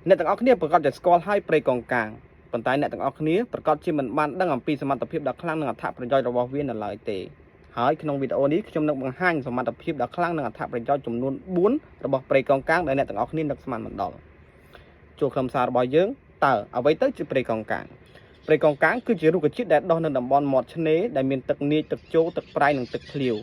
អ្នកទាំងអស់គ្នាប្រាកដជាស្គាល់ហើយព្រៃកោងកាងប៉ុន្តែអ្នកទាំងអស់គ្នាប្រាកដជាមិនបានដឹងអំពីសមត្ថភាពដ៏ខ្លាំងនិងអត្ថប្រយោជន៍របស់វានៅឡើយទេហើយក្នុងវីដេអូនេះខ្ញុំនឹងបង្ហាញសមត្ថភាពដ៏ខ្លាំងនិងអត្ថប្រយោជន៍ចំនួន4របស់ព្រៃកោងកាងដែលអ្នកទាំងអស់គ្នានឹកស្មានមិនដល់ចូលខ្លឹមសាររបស់យើងតើអ្វីទៅជាព្រៃកោងកាងព្រៃកោងកាងគឺជារុក្ខជាតិដែលដុះនៅតំបន់មាត់ឆ្នេរដែលមានទឹកនាចទឹកជោរទឹកប្រៃនិងទឹកភ្លាវ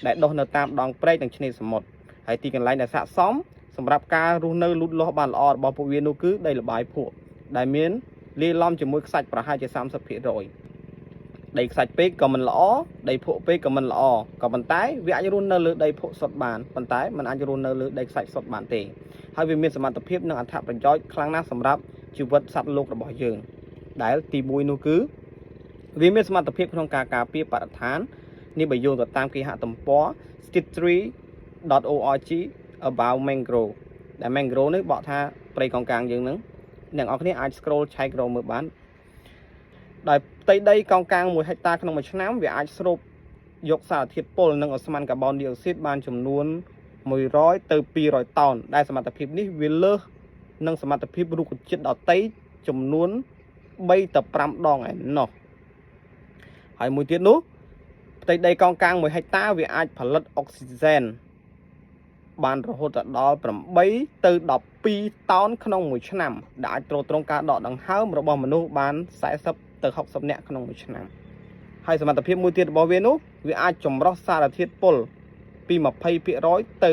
ដែលដុះនៅតាមដងព្រែកនិងឆ្នេរសមុទ្រហើយទីកន្លែងដែលស័ក្តិសមសម្រាប់ការរស់នៅលូតលាស់បានល្អរបស់ពួកវានោះគឺដីល្បាយភក់ដែលមានលាយឡំជាមួយខ្សាច់ប្រហែលជា30%ដីខ្សាច់ពេកក៏មិនល្អដីភក់ពេកក៏មិនល្អក៏ប៉ុន្តែវាអាចរស់នៅលើដីភក់សុទ្ធបានប៉ុន្តែมันអាចរស់នៅលើដីខ្សាច់សុទ្ធបានទេហើយវាមានសមត្ថភាពនិងអត្ថប្រយោជន៍ខ្លាំងណាស់សម្រាប់ជីវិតសត្វលោករបស់យើង ដែលទី1នោះគឺវាមានសមត្ថភាពក្នុងការការពារបរិស្ថាននេះបើយោងទៅតាមគេហទំព័រ stittree.org about mangrove ដែល mangrove នេះបកថាព្រៃកោងកាងយើងហ្នឹងអ្នកនរគ្នាអាច scroll ឆែករកមើលបានដោយផ្ទៃដីកោងកាង1ហិកតាក្នុងមួយឆ្នាំវាអាចស្រូបយកសារធាតុពុលនិងឧស្ម័នកាបូនឌីអុកស៊ីតបានចំនួន100ទៅ200តោនដែលសមត្ថភាពនេះវាលើសនឹងសមត្ថភាពរុក្ខជាតិដទៃចំនួន3ទៅ5ដងឯណោះហើយមួយទៀតនោះផ្ទៃដីកោងកាង1ហិកតាវាអាចផលិតអុកស៊ីហ្សែនបានរហូតដល់8ទៅ12តោនក្នុងមួយឆ្នាំដែលអាចទ្រទ្រង់ការដកដង្ហើមរបស់មនុស្សបាន40ទៅ60នាក់ក្នុងមួយឆ្នាំហើយសមត្ថភាពមួយទៀតរបស់វានោះវាអាចចម្រុះសារធាតុពុលពី20%ទៅ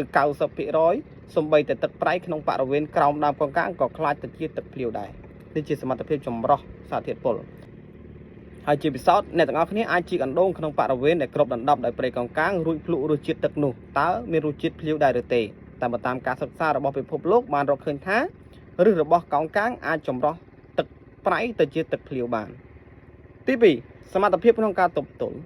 90%សូម្បីតែទឹកប្រៃក្នុងបរិវេណក្រោមដើមកោងកាងក៏ក្លាយទៅជាទឹកភ្លាវដែរនេះជាសមត្ថភាពចម្រុះសារធាតុពុលហើយជាពិសោធន៍អ្នកទាំងអស់គ្នាអាចជីកអណ្ដូងក្នុងបរិវេណដែលគ្របដណ្ដប់ដោយព្រៃកោងកាងរួចភ្លក់រសជាតិទឹកនោះតើមានរសជាតិភ្លាវដែរឬទេតាមបើតាមការសិក្សារបស់ពិភពលោកបានរកឃើញថាឫសរបស់កោងកាងអាចចម្រោះទឹកប្រៃទៅជាទឹកភ្លាវបានទី2សមត្ថភាពក្នុងការទប់ទល់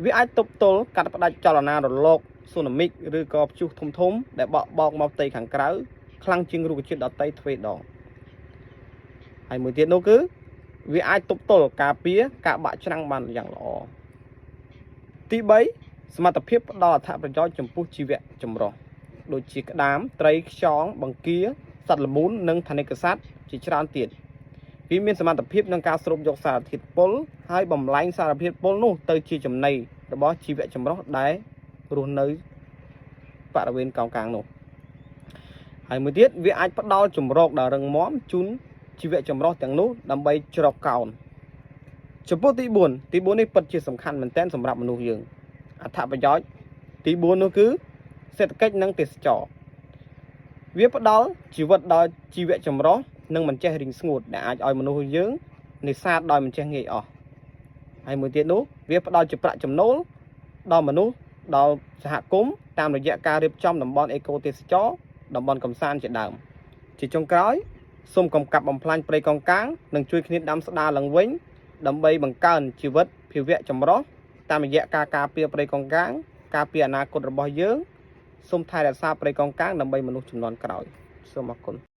វាអាចទប់ទល់កាត់ផ្តាច់ចលនារលកស៊ូណាមិកឬក៏ព្យុះធំធំដែលបក់បោកមកផ្ទៃខាងក្រៅខ្លាំងជាងរុក្ខជាតិដទៃទ្វេដងហើយមួយទៀតនោះគឺវាអាចទប់ទល់ការពារការបាក់ច្រាំងបានយ៉ាងល្អទី3សមត្ថភាពផ្ដល់អត្ថប្រយោជន៍ចំពោះជីវៈចម្រុះដូចជាក្តាមត្រីខ្យងបង្គាសត្វល្មូននិងថនិកសត្វជាច្រើនទៀតវាមានសមត្ថភាពក្នុងការស្រូបយកសារធាតុពុលហើយបំលែងសារធាតុពុលនោះទៅជាចំណីរបស់ជីវៈចម្រុះដែលរស់នៅបរិវេណកោងកាងនោះហើយមួយទៀតវាអាចផ្ដល់ជំរកដ៏រឹងមាំជូនជីវៈចម្រុះទាំងនោះដើម្បីជ្រកកោនចំពោះទី4ទី4នេះពិតជាសំខាន់មែនទែនសម្រាប់មនុស្សយើងអត្ថប្រយោជន៍ទី4នោះគឺសេដ្ឋកិច្ចនិងទេសចរវាផ្ដល់ជីវិតដល់ជីវៈចម្រុះនិងមិនចេះរីងស្ងួតដែលអាចឲ្យមនុស្សយើងនេសាទដោយមិនចេះងាយអស់ហើយមួយទៀតនោះវាផ្ដល់ជាប្រាក់ចំណូលដល់មនុស្សដល់សហគមន៍តាមរយៈការរៀបចំតំបន់អេកូទេសចរតំបន់កំសាន្តជាដើមជាចុងក្រោយសូមកុំកាប់បំផ្លាញព្រៃកោងកាងនិងជួយគ្នាដាំស្ដារឡើងវិញដើម្បីបង្កើនជីវិតភាវៈចម្រុះតាមរយៈការការពារព្រៃកោងកាងការពារអនាគតរបស់យើងសូមថែរក្សាព្រៃកោងកាងដើម្បីមនុស្សជំនាន់ក្រោយសូមអរគុណ។